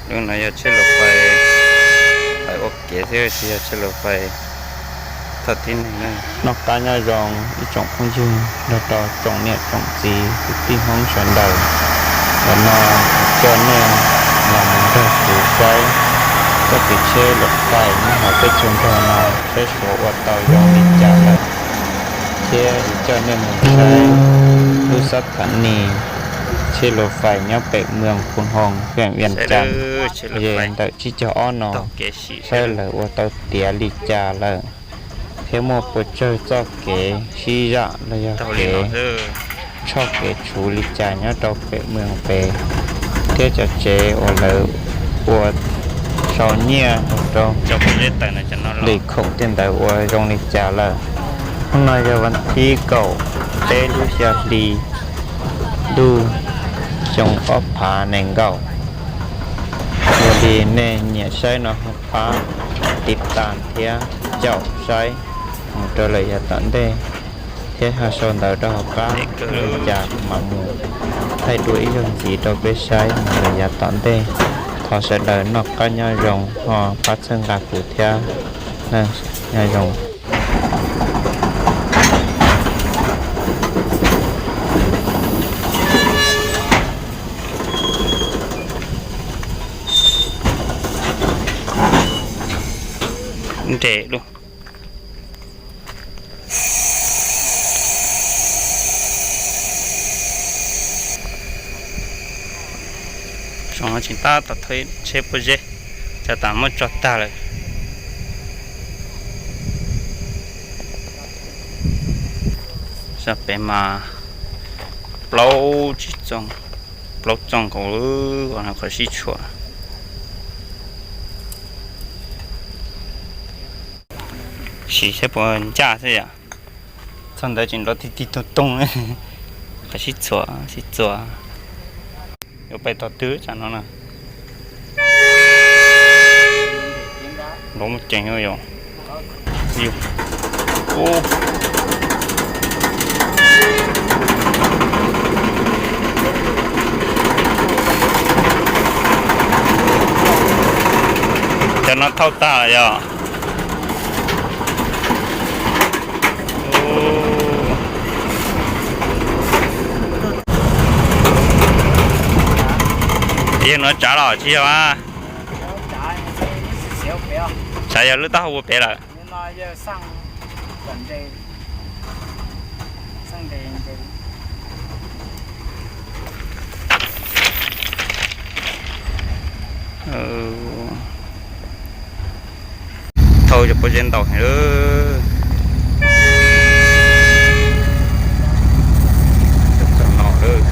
Lub no yog tsheb luv fais, fais ua kev xwb tsis yog tsheb luv fais thauj tib neeg na. Noj qab nyob zoo ib tsoom phooj ywg nrog rau tsoom niam tsoom txiv kwv tij Hmoob sawv daws. Ntawm no coj nej los mus nrog kuv saib txoj kev tsheb luv fais nyob hauv teb chaws Nplog no, saib suav ua tau zoo li cas lawm, thiab yuav coj nej mus saib lub xab thas nis tsheb luv fais nyob pem moos Phu Hoo, xeem Vias Cas, ces ntawm tsib caug ob no, saib lawv ua tau tiav li cas lawm, thiab muaj puas tsawg txoj kev sib zam los yog kev tshoj kev tshuv li cas nyob rau pem moos pem, thiab cov tsev uas lawv ua sau nyiaj rau li khoom tej ntawd ua zoo li cas lawm. Hnub no yog vas thib kaum peb lub xya hli ntuj xyoo ob phav nees nkaum. Yog li nej nyiam saib no ho pab tiv tas thiab caum saib mus rau lawm yav tom ntej, thiab ho sau ntawv rau hauv qab li cas kuv mam mus thaij dua ib zaug ntxiv rau peb saib mus lawm yav tom ntej. Thov sawv daws noj qab nyob zoo ho pab txhawb nqa kuv thiab, nyob zoo. Nres lub zoo no tseem tab tom thauj tsheb pob zeb, cov tas muab tso tag lawm. Sab pem mas plaub tsis txoos, plaub txoos nkaus lawm, qhov sib tshuam. Sim saib puas ncaj xwb yom. Txog ntawd tseem nrov tig tig toog toog, qhov sib txhuam sib txuas. Yuav pais tog twg tsam no na? Nrov muaj ceem yom. Cov no thauj tag lawm yog. Yog no tsav los tsis yog a? Tsav yog lub taub hau ua pem lawm. Thauj cov pob zeb ntau heev lawm. Txog no lawm.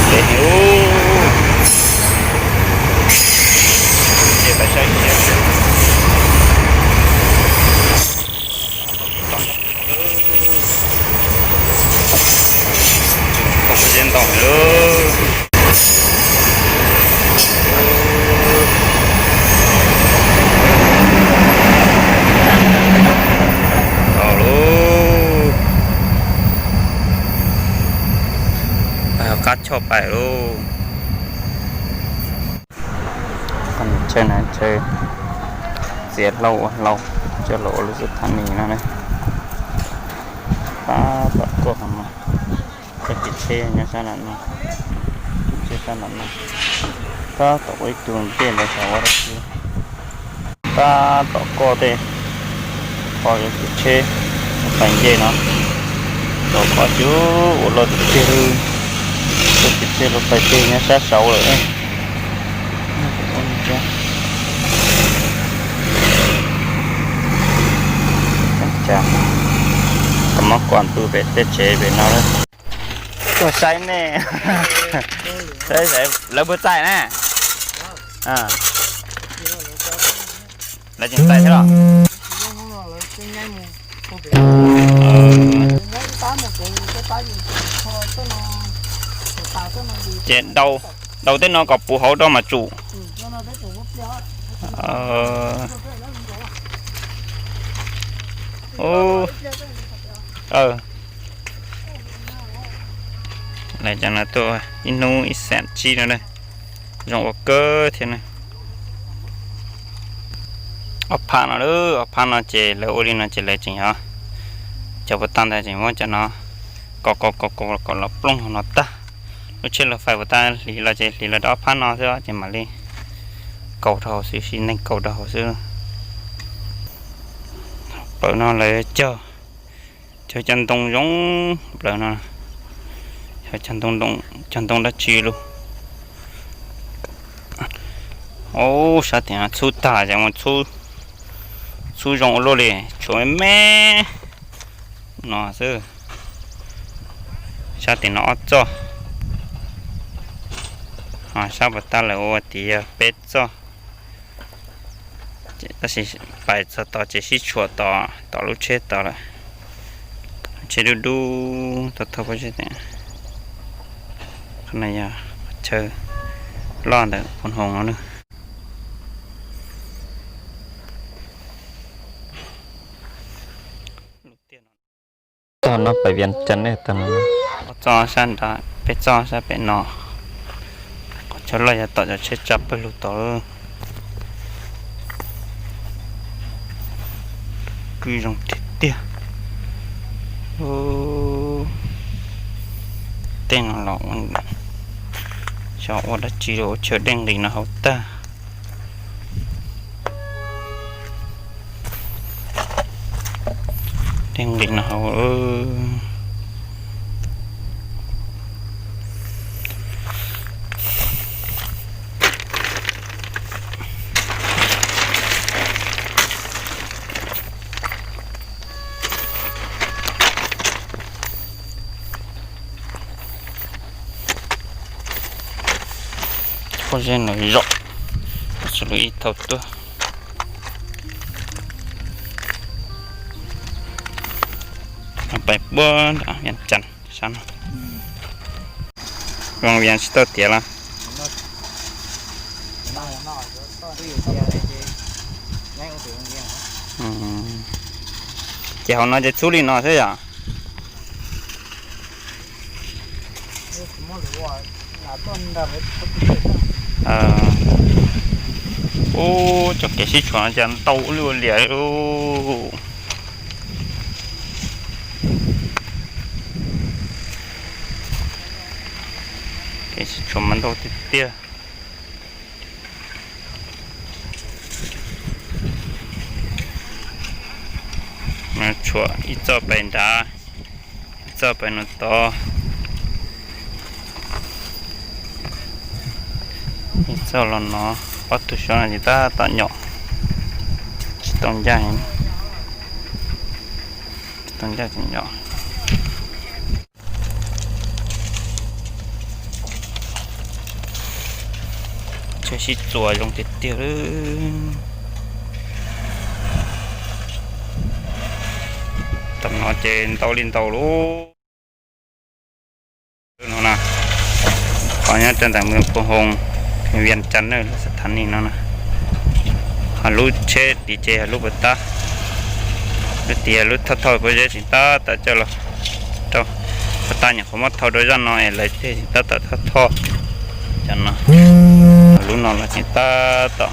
Dej heev. Ces pais saib thiab. Pob zeb ntau heev lawm. Tau lauj. Qab choj pais lauj. Tsheb na, tsheb txiav hlau ua hlau coj los ua lub xab thas nis no ne. Tab tom koj hov mas, txoj kev tsheb nyob sab nram no, tsheb sab nram no. Tab tom ua ib tug ntej ntawd xyov ua dab tsi. Tab tom koj tej qhov kev tsheb pais nce no, tom qhov cub ua loj tiag tiag li. Txoj kev tsheb luv fais tej nyob sab saud lawm. Tau muab kom ntu pem tej tsev pem no lawm. Tuaj saib nej, lawv puas txais na? Lawv tseem txais thiab los? Ces daus, daus tej no kom puv hauv rau mas tsum. Lawv cov no tuaj ib hnub ib xees tsib no, zoo ua kawg thiab na. Ob phab no, ob phab no ces lawv ua li no ces lawv tseem yog cov puas tag ntawd tseem muab cov no kaus kaus kaus kaus kom los plooj hauv no tag. Lub tsheb lawv fais puas tag hliv los ces hliv los rau ob phab no xwb ces mam li kaus rau hauv xwb, sim neej kaus rau hauv xwb. Plawv no lawv cog, cog cov ntoo zoo, plawv no cog ntoo, cog ntoo dab tsi lus. Ub, sab tim no txhub tag ces mus txhub zoo ua luaj li, tshuav me me no xwb. Sab tim no ob txoj, ho sab puas tag lawv ua tid yog peb txoj. Tab sis pais txog tod ces sib tshuam tom, tom lub tsheb tod lawm. Tsheb dub dub tau thauj pob zeb. Qhov no yog chaw loj ntawm Phoos Hoos no na. Txoj no pais Vias Cas ne, txoj no. Ob txoj sab nrad, peb txoj sab pem no. Qhov chaw loj yog tom cov tsheb tsa pawg lug tod. Kwj zoo tiag tiag. Tej no los xyov ua dab tsi, ua chaw dej nqis no hauv tag. Dej nqis no hauv. Pob zeb no zom, tsis lub ib thaum tuaj. Pais puag nram Vias Cas sab no. Zoo Vias tsis tau tiav los? Ces hauv no ces txhub li no xwb yom? Ub, cov kev sib tshuam no cas ntau ua luaj li. Kev sib tshuam mas ntau tiag tiag. Tshuam ib txoj pais nrad, ib txoj pais no tod, ib txoj los no, ob tug xyov no ces tab tom nyom, tsis tau ncaj, tsis tau ncaj tseem nyom. Chaw sib txuas zoo tiag tiag. Tam no ces ntau li ntau lub no na. Qhov nyob rau ntawm Moos Phoos Hoos, Vias Cas na, lub xab thas nis no na. Ho lub tsheb tid ces yog lub puas tab, lub tid yog lub thauj thauj pob zeb tseem tab tom coj los rau, puas tab nyuam qhuav muab thau rau zaj no es lawv thiaj tseem tab tom thauj thauj cov no. Lub no los tseem tab tom